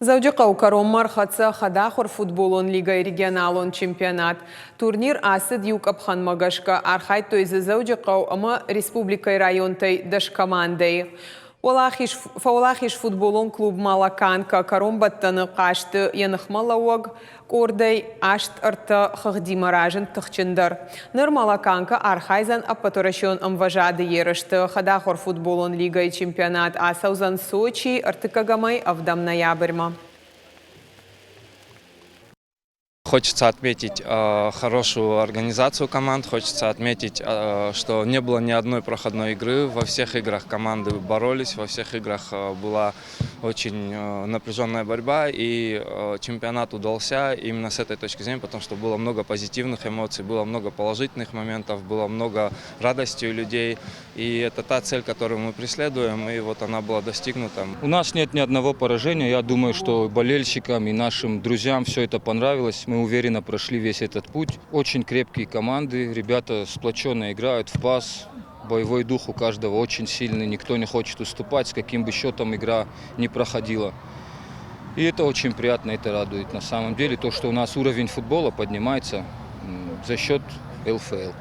Дзӕуджыхъӕуы кӕронмӕ ӕрхӕццӕ хӕдахуыр футболон лигӕйы регионалон чемпионат. Турнир ацыд иу къӕпхӕнмӕ гӕсгӕ. Архайдтой дзы Дзӕуджыхъӕу ӕмӕ республикӕйы районтӕй дӕс командӕйы. Уӕлахиз, фӕуӕлахиз футболон клуб «Малаканка» кӕронбӕттӕны хъазты йӕ ныхмӕлӕууӕг къордӕй 8-3 хыгъдимӕ разынд тыхджындӕр. Ныр «Малаканка» архайдзӕн ӕппӕтуӕрӕсеон ӕмвӕзады ерысты. Хӕдахуыр футболон лигӕйы чемпионат ацӕудзӕн Сочийы ӕртыккӕгӕмӕй ӕвдӕм ноябрьмӕ. Хочется отметить хорошую организацию команд, хочется отметить, что не было ни одной проходной игры. Во всех играх команды боролись, во всех играх была очень напряженная борьба, и чемпионат удался именно с этой точки зрения, потому что было много позитивных эмоций, было много положительных моментов, было много радости у людей. И это та цель, которую мы преследуем, и вот она была достигнута. У нас нет ни одного поражения. Я думаю, что болельщикам и нашим друзьям все это понравилось. Мы уверенно прошли весь этот путь. Очень крепкие команды, ребята сплоченно играют в пас. Боевой дух у каждого очень сильный, никто не хочет уступать, с каким бы счетом игра не проходила. И это очень приятно, это радует на самом деле, то, что у нас уровень футбола поднимается за счет ЛФЛ.